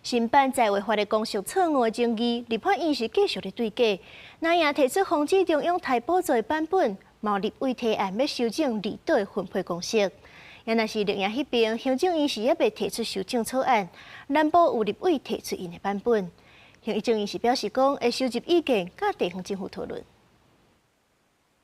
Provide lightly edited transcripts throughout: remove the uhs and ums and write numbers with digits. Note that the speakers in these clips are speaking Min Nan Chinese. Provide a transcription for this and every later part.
新版在位法的公式錯誤的爭議，立法院是繼續咧對決。藍營提出防止中央刣補助的版本，嘛有立委提案欲修正離島的分配公式。也若是綠營彼邊，行政院是猶未提出修正草案，南部有立委提出𪜶的版本。行政院是表示講，會收集意見，佮地方政府討論。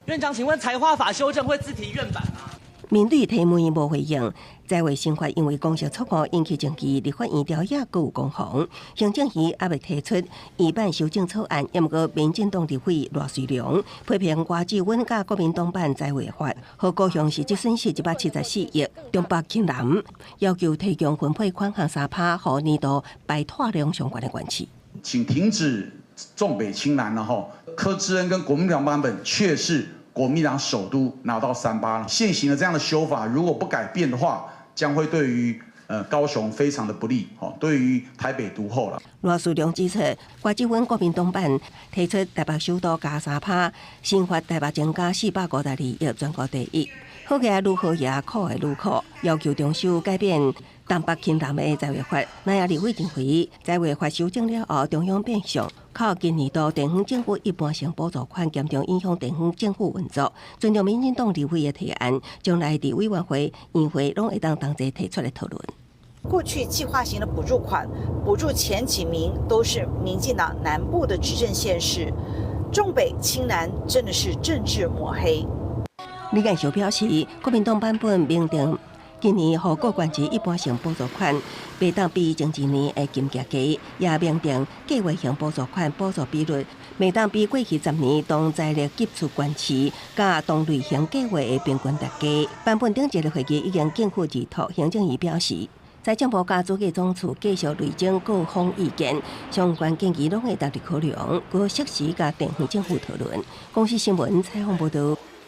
院長，請問財劃法修正會自提院版嗎？面對提問無回應，在位新法因為公式錯誤引起爭議，立法院朝野閣有攻防。行政院猶未提出擬版修正草案，毋過民進黨立委賴瑞隆批評郭志穩佮國民黨版在位法，予高雄實質損失174億，中北輕南要求提供分配款項3趴，予年度排脫量相關的關係。請停止重北輕南了吼，柯志恩跟國民黨版本卻是國民黨首都拿到3趴，現行的這樣的修法如果不改變的話，將會對於高雄非常的不利，吼，對於台北獨厚了。賴瑞隆指出，郭志穩國民黨版提出台北首都加3趴，新法台北增加452億，全國第一。好額愈好也苦會愈苦，要求重修改變重北輕南的在位法。那也立委認為，在位法修正了後，中央變相扣今年度地方政府一般性補助款，嚴重影響地方政府運作。尊重民進黨立委的提案，將來佇委員會、院會攏會當同齊提出來討論。過去計劃型的補助款，補助前幾名都是民進黨南部的執政縣市，重北輕南真的是政治抹黑。李建秀表示，國民黨版本明定今年予各縣市一般性補助款，袂當比前一年的金額低，也明定計劃型補助款補助比率，袂當比過去10年同財力傑出縣市佮同類型計劃的平均值低。版本頂一個會議已經逕付如土，行政院表示，財政部佮主計總處繼續累積各方意見，相關建議攏會納入考量，閣適時佮地方政府討論。公視新聞採訪報導。